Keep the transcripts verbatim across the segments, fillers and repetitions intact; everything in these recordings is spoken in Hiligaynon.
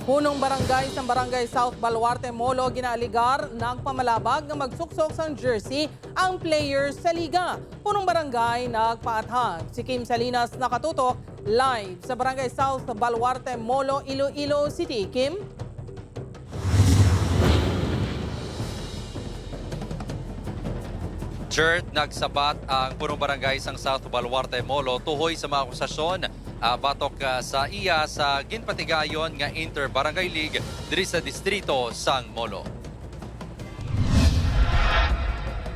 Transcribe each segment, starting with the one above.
Punong barangay sang Barangay South Baluarte, Molo, ginaaligar nagpamalabag nga magsuksok sang jersey ang players sa liga. Punong barangay nagpaathag. Si Kim Salinas nakatutok live sa Barangay South Baluarte, Molo, Iloilo City. Kim? Jert, nagsabat ang punong barangay sang South Baluarte, Molo, tuhoy sa mga akusasyon, ah, batok, ah, sa iya sa ginpatigayon nga Inter-Barangay League diri sa distrito sang Molo.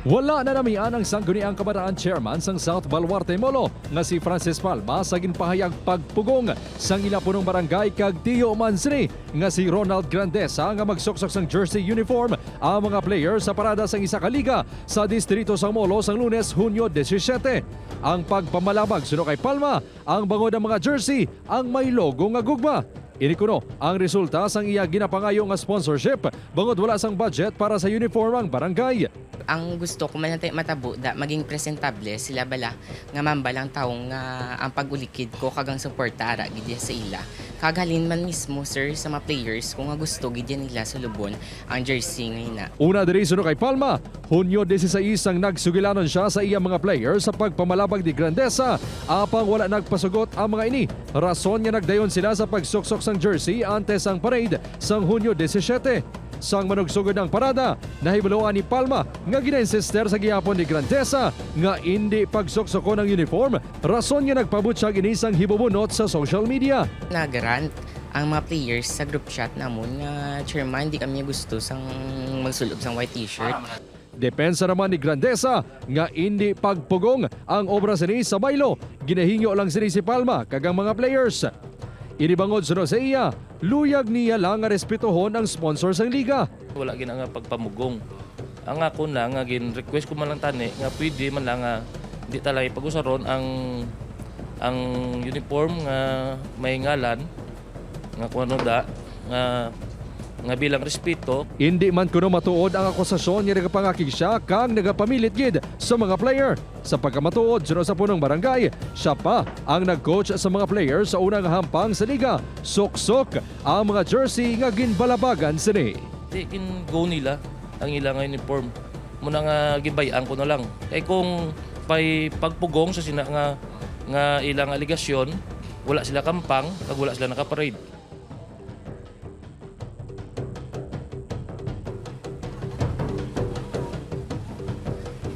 Wala na namian ang Sangguniang Kabataan Chairman sang South Baluarte, Molo, nga si Francis Palma sa ginpahayag pagpugong sang ila punong barangay kag tiyo man sini nga si Ronald Grandesa nga magsuksok sang jersey uniform ang mga player sa parada sang isa ka liga sa distrito sang Molo sang Lunes, Hunyo disisiete. Ang pagpamalabag suno kay Palma ang bangod ang mga jersey ang may logo nga gugma. Ini kuno ang resulta sang iya ginapangayo nga sponsorship bangod wala sang budget para sa uniform ang barangay. Ang gusto ko man natay matabo da maging presentable sila bala nga mambal ang tawo nga ang pag-ulikid ko kag ang suporta ara gid sa ila. Kag halin man mismo sir sa mga players ko nga gusto gid nila sulubon ang jersey nga ina. Una diri suno kay Palma, Hunyo disisais ang nagsugilanon siya sa iya mga players sa pagpamalabag ni Grandesa, apang wala nagpasugot ang mga ini. Rason nga nagdayon sila sa pagsuksok sang jersey antes sang parade sang Hunyo disisiete. Sang manugsugod ang parada, nahibaluan ni Palma nga gina-insister sa gihapon ni Grandesa nga indi pagsuksokon ang uniform, rason nga nagpabutyag ini sang hibubunot sa social media. Nagrant ang mga players sa group chat namon nga chairman di kami gusto sang magsulob sang white t-shirt. Depensa naman ni Grandesa nga indi pagpugong ang obra sini sa baylo, ginahingyo lang sini si Palma kag ang mga players. Ini bangod suno sa iya, luyag niya lang nga respetohon ang sponsor sang liga. Wala gina nga pagpamugong. Ang ako na nga gin-request ko man lang tani nga pwede man lang nga di ta lang pag-usaron ang ang uniform nga may ngalan nga kung ano da nga nga bilang respeto. Indi man kuno matuod ang akusasyon nga nagapangakig siya kag nagapamilit gid sa mga player. Sa pagkamatuod suno sa punong barangay, siya pa ang nag-coach sa mga player sa unang hampang sa liga. Suksok ang mga jersey nga ginbalabagan sini. Di gin-go nila ang ila nga uniform. Muna nga gibay-an ko na lang. Kay kung pay pagpugong sa sina nga nga ilang aligasyon, wala sila kampang kag wala sila nakaparade.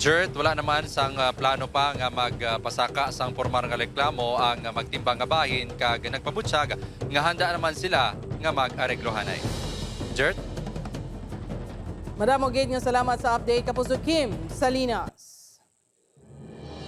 Jert, wala naman sang ah, plano pa nga magpasaka sang pormal nga reklamo ang ah, magtimbang nga bahin kag nagpabutyag nga handa naman sila nga mag-areglohanay. Jert? Madamo gid nga salamat sa update, Kapuso Kim Salinas.